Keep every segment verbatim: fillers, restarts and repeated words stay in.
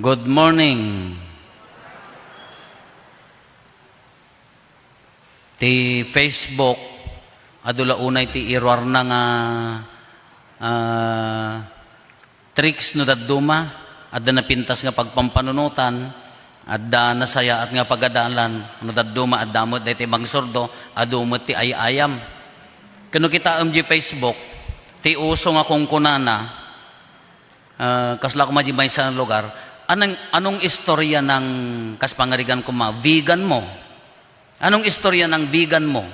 Good morning. Ti Facebook, adu la unay ti iruarna nga, ah, tricks no dadduma, adda napintas nga pagpampanunotan, adda nasayaat nga pagadalan, no dadduma, adda met daytoy mangsurdo, adu met ti ay-ayam. Ken no kitaem di Facebook, ti uso nga kunkunana, Ah, kasla koma di maysa nga lugar. Anong, anong istorya ng, kas pangarigan koma, vegan mo? Anong istorya ng vegan mo?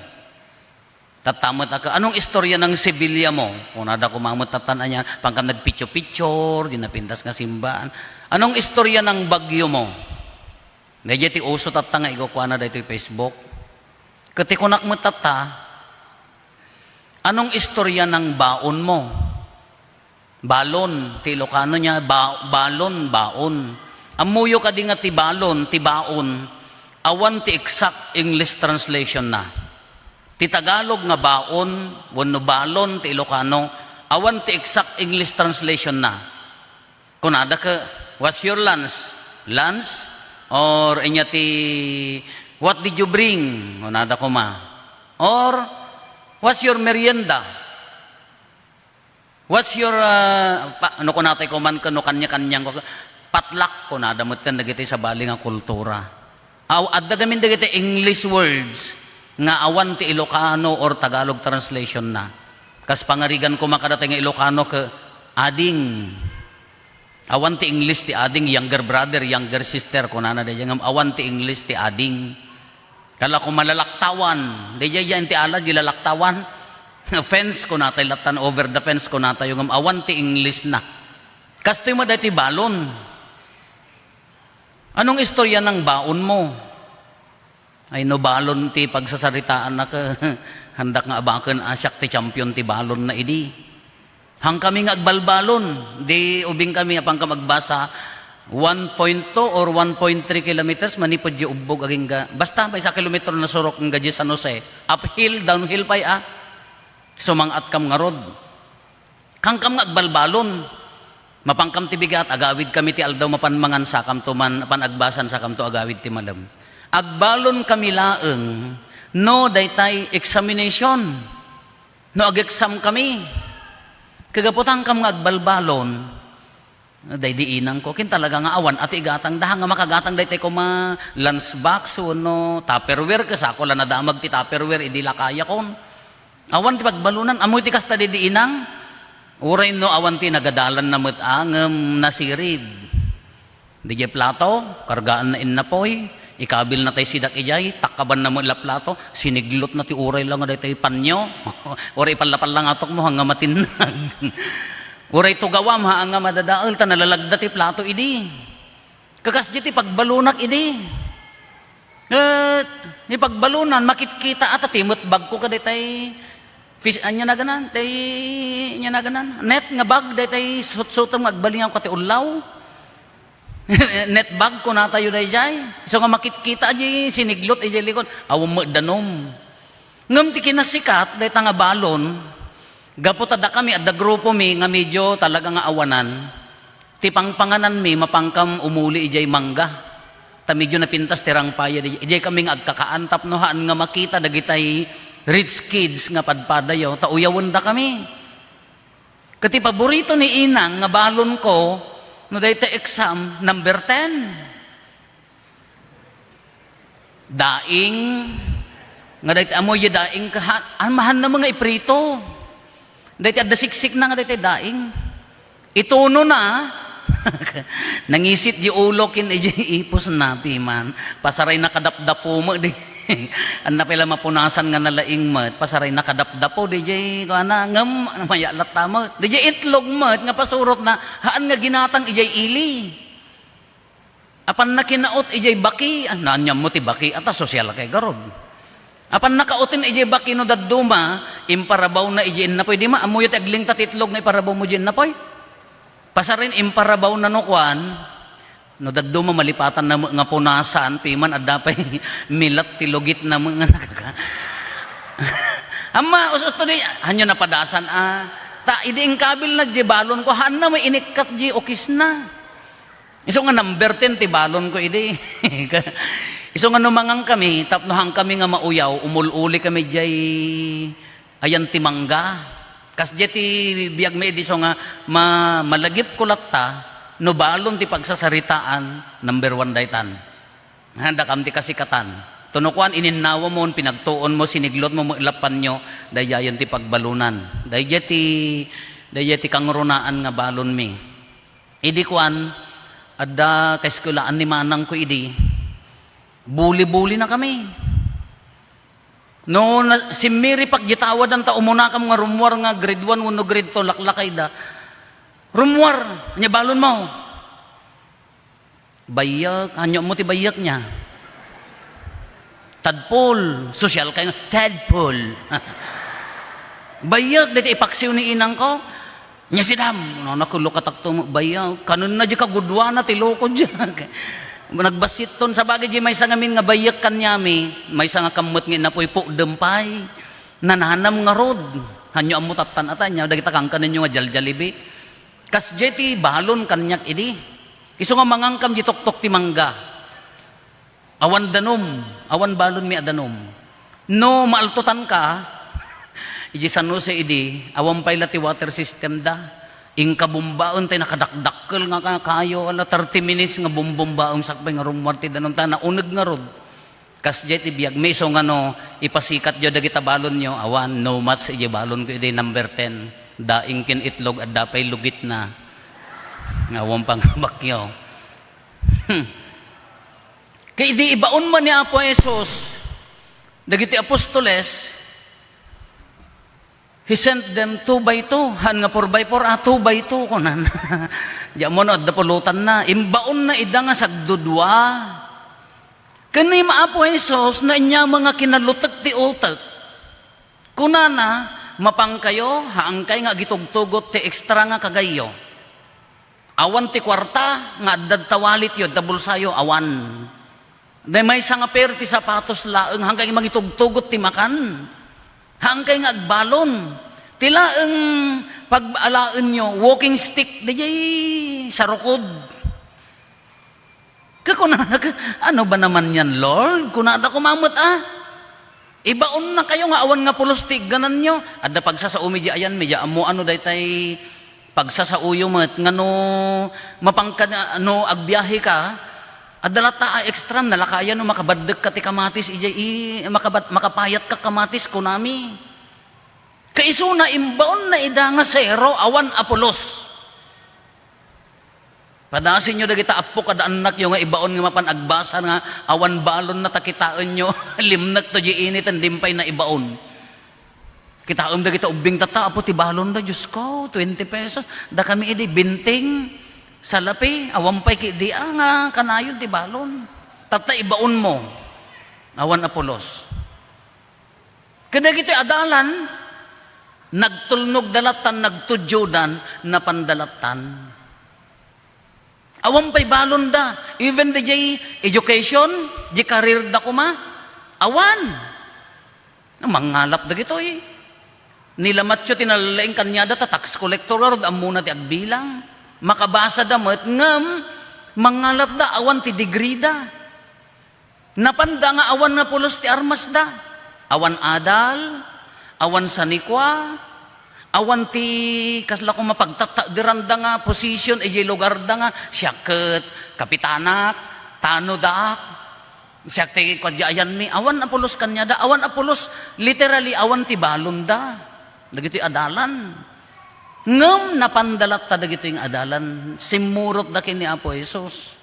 Tatta met a ka, anong istorya ng sibilya mo? Kunada koma met tatta ania, pangkam nagpicture-picture, di napintas nga simbaan. Anong istorya ng bagyo mo? Daydiay ti uso tatta nga ikukuana daytoy Facebook. Ket ti kunak met tatta, anong istorya ng baon mo? Balon, ti Ilocano niya, ba-, balon, baon. Ammoyo kadi nga ti balon, ti baon, awan ti exact English translation na. Ti Tagalog nga baon, wenno balon, ti Ilocano, awan ti exact English translation na. Kunada ke, "What's your lunch?" Lunch? Or inya ti, "What did you bring?" Kunada koma. Or, "What's your merienda?" What's your, ah, pa-, no kunatay ko man ken no kanya-kanyang ko, patlak, kunada metten dagiti sabali nga kultura. Aw, adda gamin dagiti English words nga awan ti Ilocano or Tagalog translation na. Kas pangarigan koma kadatayo nga Ilocano ket ading. Awan ti English ti ading, younger brother, younger sister, kunana daydiay ngem awan ti English ti ading. Kala ko malalaktawan. Daydiay, diay ti ala, di lalaktawan. Fence, kunatayo lattan, over the fence, kunatayo, ngem awan ti English na. Kastoy met daytoy balon. Anong istorya ng baon mo? Ay, no balon ti pagsasaritaannak, handak nga abaken a siak ti champion ti balon na idi. Hangkami nga agbalbalon, di ubing kami, apan kam agbasa, one point two or one point three kilometers manipud di ubbog agingga. Basta, maysa kilometro na surok nga di San Jose. Uphill, downhill pay, ah. Sumang-at kam ngarud. Hangkam nga agbalbalon. Mapankam ti bigat, agawid kami ti aldaw mapan mangan, sakam to man, apan agbasan, sakam to agawid ti malem. Agbalon kami laeng, no, daytay examination. No ag-exam kami, kagaputangkam nga agbalbalon, daydi inangko, kin talaga nga awan a ti igatangda, nga makagatang daytay koma lunch box wenno Tupperware, kasako la nadamag ti Tupperware, idi lakayakon. Awan ti pagbalonan, ammoy ti kasta daydi inang, uray no awan ti nagadalanna met a, ngem nasirib. Didiay plato, kargaanna innapoy, ikabilna tay sidak idiay, takkabanna met la plato, siniglotna ti uray la nga daytay panyo. Uray ipallapalla nga atukmo, hanga matinnag. Uray tugawam, hanga madadael, ta nalalagda ti plato idi. Kakasdiay ti pagbalonak idi. Ket, ni pagbalonan, makitkita a ta ti met bagko kadaytay fis-, ania naganan, tay, ania naganan, net nga bag, daytay sutsutem nga agbalingaw ket ti ullaw. Net bag kunatayo daydiay. Isu nga makitkita diay siniglot idiay likod. Awan met danum. Ngem ti kinasikat dayta nga balon, gapu ta dakami, adda grupomi nga medio talaga nga awanan. Ti pangpangananmi, mapankam umuli idiay mangga. Ta medio napintas ti rangpaya, di-, idiay kami nga agkakaan tapno haan nga makita dagitay rich kids nga padpadayo, ta uyawendakami. Ket ti paborito ni inang nga balonko, no dayta exam, number ten. Daing, nga dayta ammoyo daing, kaha-, an, mahanna met nga iprito. Dayta adda siksikna nga dayta daing. Itunona, nangisit di ulo ken idiay ipusna, piman. Pasarayna kadapdapo met di. Anna pay la mapunasan nga nalaing met, pasarayna kadapdapo, didiay, kuana, ngem, ano, maya latta met. Didiay itlog met, nga pasurotna, haan nga ginatang idiay ili. Apan nakinaut idiay baki, ah, naanyam mo ti baki, ata sosyal kay garud. Apan nakauten idiay baki no dadduma, imparabawna idiay innapoy, di ma, ammoyo ti aglingta ti itlog nga iparabawmo idiay innapoy. Pasarin, imparabawna no kuan, no dadduma malipatanna met nga punasan, piman adda pay milat ti lugitna met nga nakaka-, Amma, us-usto di, hanyo napadasan, ah. Ta, idi inkabilna diay balonko, haanna met inikkat diay ukisna. Isu nga number ten ti balonko idi. Isu nga no mangan kami, tapno haan kami nga mauyaw, umul-uli kami diay ayan ti mangga. Kas diay ti biag mi idi, isu nga ma-, malagipko latta, no balon ti pagsasaritaan, number one daytan. Ha, dakam ti kasikatan. Tuno kuan, ininnawa mo, pinagtuon mo, siniglot mo, mo ilapan nyo, daydiayen ti pagbalonan. Daydiay ti, daydiay ti kangrunaan nga balon mi. Idi kuan, adda kaeskuelaan ni manangko idi, buli-buli na kami. No na, simmiripak di tawadan ta umunakam nga rummuar nga grade one wenno grade two, laklakayda. Rummuar, ania balon mo? Bayyek, ania mo ti bayyek nia? Tadpol, sosyal kay nga, tadpol. Bayyek, dayta ipaksiw ni inangko. Nia sidam, no, nakulo katakto mo, bayaw. Kanenna di kaguduana ti loko di. Nagbassitton, sabagay di maysa ngamin nga bayyek kaniami, maysa nga kammet nga inapoy, pukdem pay. Nananam ngarud. Hanyo ammo tattan-atan, nia, dagita kankanenyo nga jaljalibi. Kas diay ti balon kaniak idi. Isu nga mangankam di toktok ti mangga. Awan danum, awan balonmi a danum. No maaltotanka, idiay San Jose idi, awan pay la ti water system da. Inka bombaen tay nakadakdakkel nga ka-, kayo, ala, thirty minutes nga bombombaen sakbay nga rummuar ti danum ta nauneg ngarud. Kas diay ti biagmi, isu nga no ipasikat diay dagita balonyo, awan, no match idiay balonko idi number ten. Daing ken itlog, adda pay lugitna. Nga awan pangabakyo. Hmm. Ket idi ibaon man ni Apo Jesus dagiti apostoles, he sent them two by two. Haan nga four by four, ah, two by two, kunan. Diak mo no adda pulutanna. Imbaonna ida nga sagdudua. Ken ni Apo Jesus, nainyaman nga kinalutek ti utek. Kunana, "Mapankayo, haankay nga agitugtugot ti extra nga kagayyo." Awan ti kuarta nga adda ta walletyo, adda bulsayo, awan. Dayta maysa nga pair ti sapatos laeng, haankay mangitugtugot ti makan. Haankay nga agbalon. Ti laeng pag-alaenyo, walking stick, daydiay sarukod. Kakunana, "Ano ba naman yan, Lord?" Kunada koma met, ah. Ibaonnakayo nga awan nga pulos ti iggananyo. Adda pagsasaomi di ayanmi, di ammo ano daytay pagsasaoyo met nga no mapangka-, no agbiaheka, adda latta a extra, nalakayan no makabaddekka ti kamatis, idiay i-, makabat-, makapayatka kamatis, kunami. Kaisuna, imbaonna ida nga zero, awan a pulos. Padasenyo dagita appo kada annakyo nga ibaon nga mapan agbasa nga awan balonna ta kitaenyo, limnekto di initen, dimpay na ibaon. Kitaem dagita ubbing tatta, "Apo, ti balon da, Diyos ko, twenty pesos. Dakami idi, binting, salapi, awan pay ki-, di, ah, nga kanayon ti balon. Tatta, ibaon mo." Awan a pulos. Kadagiti adalan, nagtulnog da lattan, nagtudiodan, napanda lattan. Awan pay balon da. Even the jay education, jay career da koma, awan. Mangalap dagitoy. Ni Lamatio ti nalalaing kaniada ta tax collector ngarud, ammona ti agbilang. Makabasa da met, ngem mangalap da, awan ti degree da. Napanda nga awan nga pulos ti armasda. Awan adal, awan sanikua, awan ti kasla koma pagtattaderanda nga position idiay lugarda nga siak ket kapitanak, tanodak, siak ti kuadiayanmi. Awan a pulos kaniada, awan a pulos, literally, awan ti balonda. Dagitoy adalan. Ngem napanda latta dagitoy nga adalan, simmurotda ken ni Apo Jesus.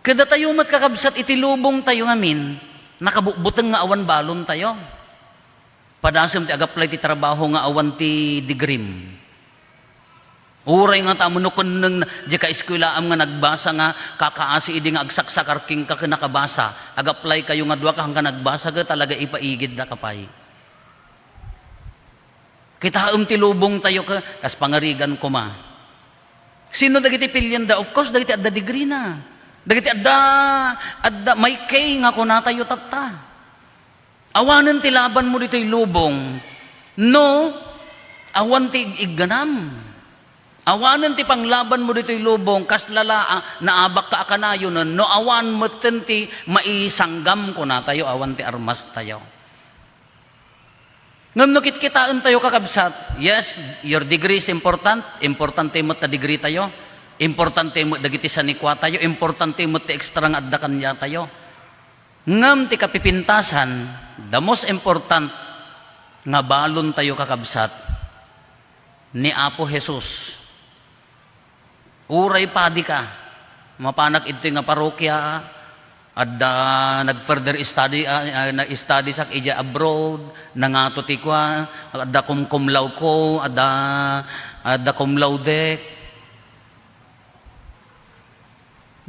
Kadatayo met, kakabsat, iti lubongtayo ngamin, nakabutbuteng nga awan balontayo. Padasem ti ag-apply ti trabaho nga awan ti degreem. Uray nga tamo no kenneng diay kaeskuelaam nga nagbasa nga kakaasi idi nga agsaksakar kenka ken nakabasa, ag-apply kayo nga dua ka, haanka nagbasa ket talaga ipaigidda ka pay. Kitaem ti lubongtayo ka-, kas pangarigan koma. Sino dagiti pilianda? Of course, dagiti adda degree na. Dagiti adda, adda may K nga kunatayo tatta. Awanen ti labanmo ditoy lubong no awan ti ig-igganam. Awanen ti panglabanmo ditoy lubong, kasla la a naabakka a kanayonen, no awan metten ti maisanggam, kunatayo, awan ti armastayo. Ngem no kitkitaentayo, kakabsat, yes, your degree is important, importante met a degree tayo, importante met dagiti sanikuatayo, importante met ti extra nga adda kaniatayo. Ngem ti kapipintasan, the most important nga balontayo, kakabsat, ni Apo Jesus. Uray padi ka, mapanak idtoy nga parokia, adda nag-further study, ah, ah, nag-study sak idiay abroad, nangato ti kua, adda cum, cum laude ko, adda, adda cum laude.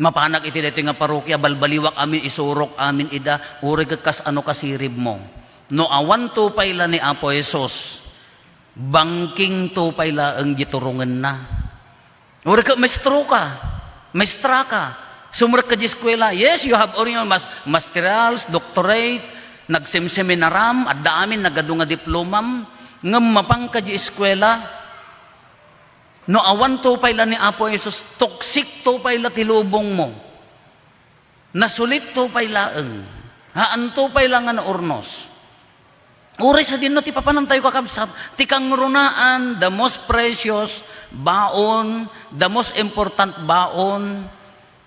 Mapanak iti daytoy nga parokia, balbaliwak amin, isurok amin ida, uray ket kas ano kasiribmo. No awan to pay la ni Apo Jesus, bangking to pay laeng di turongenna. Uray ket maestro ka, maestra ka, sumrek ka di eskuela. Yes, you have all your mas-, masterals, doctorate, nagsemseminaram, adda amin, nagadu nga diplomam, ngem mapangka di eskuela, no awan to pay la ni Apo Jesus, tuksik to pay la ti lubongmo. Nasulit to pay laeng. Haan to pay la nga naurnos. Uray sadino ti papanantayo, kakabsat, ti kangrunaan, the most precious baon, the most important baon,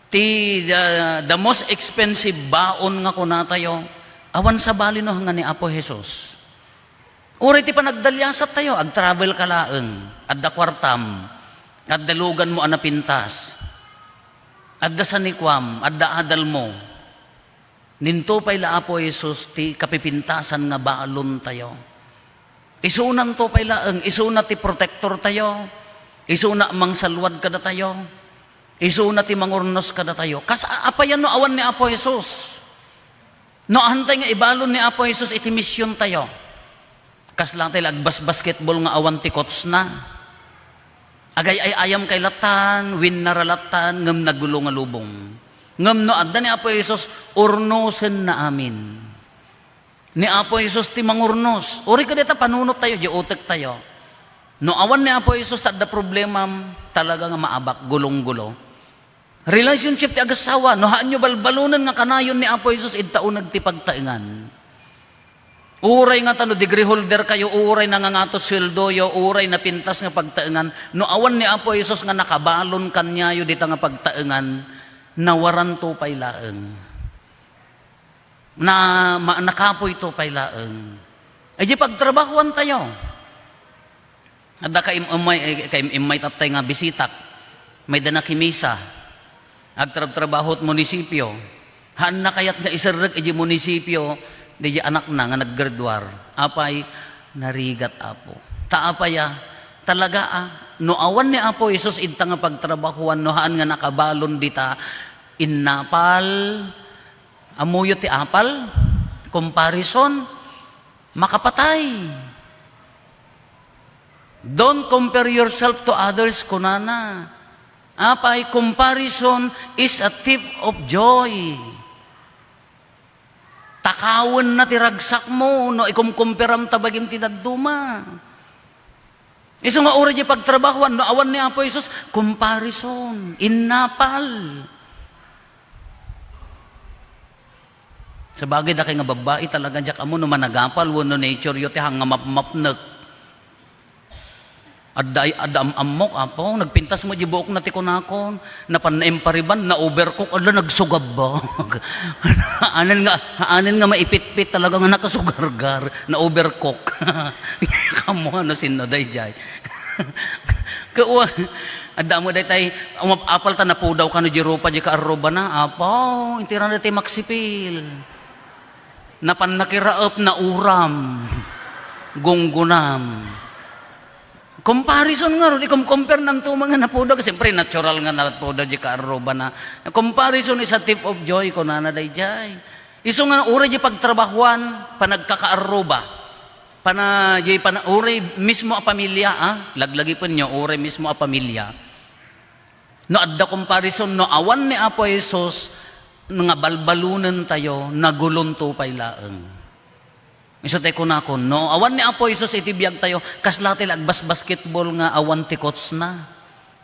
ti, the, the most expensive baon nga kunatayo, awan sabali no nga ni Apo Jesus. Uray ti panagdaliasattayo, agtravel ka laeng, adda kuartam, adda luganmo a napintas, adda sanikuam, adda adalmo. Ninto pay la Apo Jesus ti kapipintasan nga balontayo. Isunan to pay laeng, isuna ti protektortayo, isuna a mangsalwad kadatayo, isuna ti mangurnos kadatayo. Kas a-, apayan no awan ni Apo Jesus? No, aantay nga ibalon ni Apo Jesus iti misiontayo. Kasla tay la agbasbasketball nga awan ti coachna. Agay-ay-ayam kay latan, winnara latan, ngem nagulo nga lubong. Ngem no adda ni Apo Jesus, urnosenna amin. Ni Apo Jesus ti mangurnos. Uray kadata panunot tayo, di utek tayo. No awan ni Apo Jesus, ta adda problemam, talaga nga maabak, gulong-gulo. Relationship ti agassawa, no haanyo balbalonen nga kanayon ni Apo Jesus, idta uneg ti pagtaengan. Uray nga tano degree holder kayo, uray nangangato sueldoyo, uray napintas nga pagtaengan, no awan ni Apo Jesus nga nakabalon kaniayo dita nga pagtaengan, nawaranto pay laeng. Na, ma-, nakapoyto pay laeng. Idiay pagtrabahoan tayo. Adda kaim-, immay, eh, kaim-, immaytattay nga bisitak. Mayda nakimisa. Agtrabtrabaho ti munisipio. Haanna kayat nga iserrek idiay munisipio, diay anakna nga naggraduar. Apay, narigat, Apo. Ta apay a, talaga a, no awan ni Apo Jesus idta nga pagtrabahoan, no haan nga nakabalon dita, innapal, ammoyo ti apal, comparison, makapatay. "Don't compare yourself to others," kunana. Apay, comparison is a thief of joy. Takawenna ti ragsakmo no ikumkumperam ta bagim ti dadduma. Isu nga uray di pagtrabahoan, no awan ni Apo Jesus, comparison, innapal. Sabagay, dakay nga babbai, talaga diak ammo no managapal wenno nature yo ti hang nga mapmapnek. Adda, adda am-ammok, Apo, nagpintas mo di buokna ti kunakon. Napan na-impariban, na-overcook, ala, nagsugabbag. Anen nga, anen nga maipitpit, talaga nga nakasugargar, na-overcook. Kamu, ano, sinno, dayjay. Kawa, adda mo daytay, umap-apal ta napudaw kano di rupa, di kaarrubana, Apo, intiran daytay maksipil. Napan nakiraep, nauram, gunggunam. Comparison ngarud, ikom-compare nanto man nga napudaw, siyempre natural nga napudaw di kaarrubana. Comparison is a thief of joy, kunana dayjay. Isu nga uray di pagtrabahuan, panagkakaarruba. Pana, di pana, uray mismo a pamilya, ah, laglagipenyo, uray mismo a pamilya. No adda comparison, no awan ni Apo Jesus, nga balbalonentayo, nagulonto pay laeng. Isu tay kunakon, no awan ni Apo Jesus iti biagtayo, kasla ti la agbasbasketball nga awan ti coachna.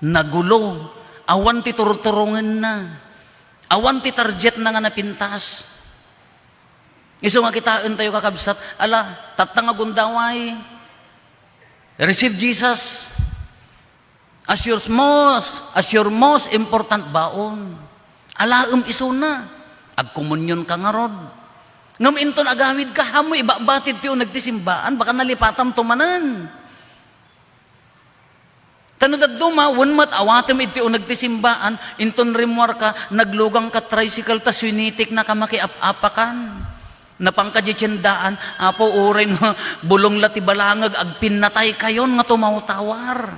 Nagulo. Awan ti turturongenna. Awan ti targetna nga napintas. Isu nga kitaentayo, kakabsat, ala, tatta nga gundaway. Receive Jesus as your most, as your most important baon. Alaem isuna. Agkomunionka ngarud. Ngem inton agawidka, ammo ibabatid ti uneg ti simbaan, baka nalipatamto manen. Ta no dadduma, wen met awatem iti uneg ti simbaan, inton rimmuarka, naglugangka tricycle ta sinitiknaka makiap-apakan. Napanka diay tiendaan, "Apo, uray no bulong la ti balangeg, agpinnataykayon nga tumawtawar."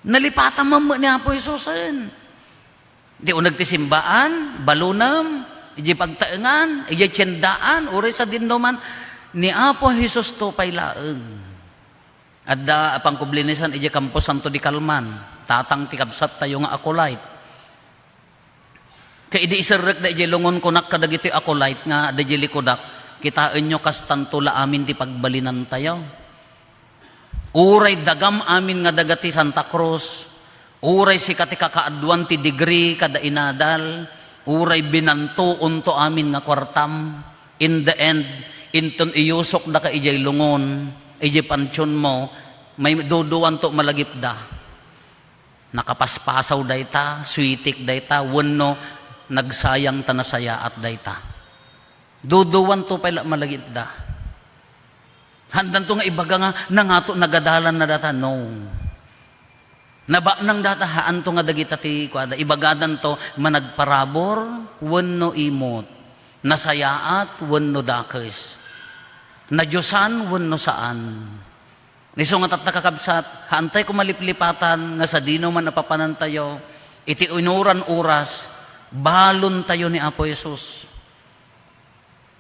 Nalipatam met ni Apo Jesusen. Ti uneg ti simbaan, balunem, idiay pagtaengan, idiay tiendaan, uray sadinoman, ni Apo Jesusto pay laeng. Adda a pangkublinisan idiay Camposanto de Calman, tatang ti kabsattayo nga acolyte. Ket idi iserrekda idiay lungon, kunak kadagiti acolyte nga adda idiay likudak, "Kitaenyo, kastanto la amin ti pagbalinantayo. Uray dagam amin nga daga ti Santa Cruz, uray sika ti kakaaduan ti degree kada inadal, uray binantoonto amin nga kuartam. In the end, inton iyusokdaka idiay lungon, idiay pantionmo, may duduanto malagipda. Nakapaspasaw dayta, suitik dayta, wenno nagsayang ta nasayaat dayta. Duduanto pay la malagipda." Haandanto nga ibaga nga nangato nagadalan na data, no. Nabanang data, haanto nga dagita ti kuada. Ibagadanto, managparabur wenno imot, nasayaat wenno dakes, nadiosan wenno saan. Isu nga tatta, kakabsat, haantay ko maliplipatan nga sadino man a papanantayo, iti inuran oras, balontayo ni Apo Jesus.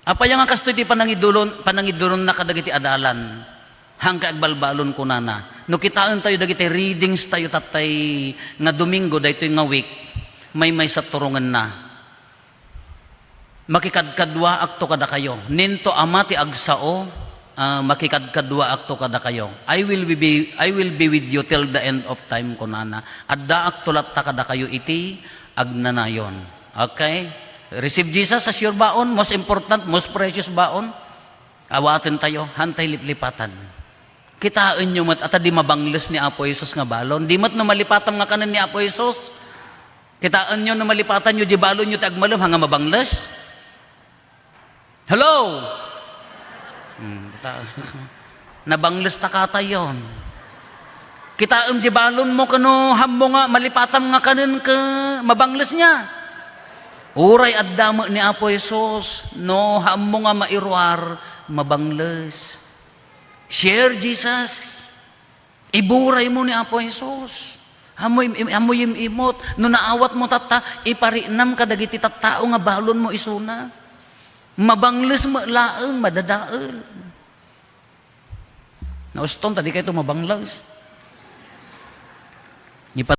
Apay nga kastoy ti panangidulon-, panangidulonna kadagiti adalan? Hangkay agbalbalon, kunana. No kitaentayo dagiti readings tayo tattay nga Domingo, daytoy nga week, maymaysa turongenna. "Makikadkaduaakto kadakayo. Ninto Ama ti agsao, ah, makikadkaduaakto kadakayo. I will be, I will be with you till the end of time," kunana. "Addaakto latta kadakayo iti agnanayon." Okay? Receive Jesus as your baon, most important, most precious baon. Awatentayo, haantay liplipatan. Kitaenyo met, ata di mabangles ni Apo Jesus nga balon. Di met no malipatam nga kanen ni Apo Jesus. Kitaenyo no malipatanyo di balonyo ti agmalem, haan nga mabangles? Hello? Hmm, kita-, nabangles ta katayon. Kitaem di balonmo kano, haanmo nga malipatam nga kanen ket mabangles nia. Uray adda met ni Apo Jesus, no haanmo nga mairuar, mabangles. Share Jesus. Iburaymo ni Apo Jesus. Haanmo im-, im-, haanmo yim-imot. No naawatmo tatta, iparinam kadagiti tattao nga balonmo isuna. Mabangles met laeng, madadael. Nauston ta dikayto mabangles.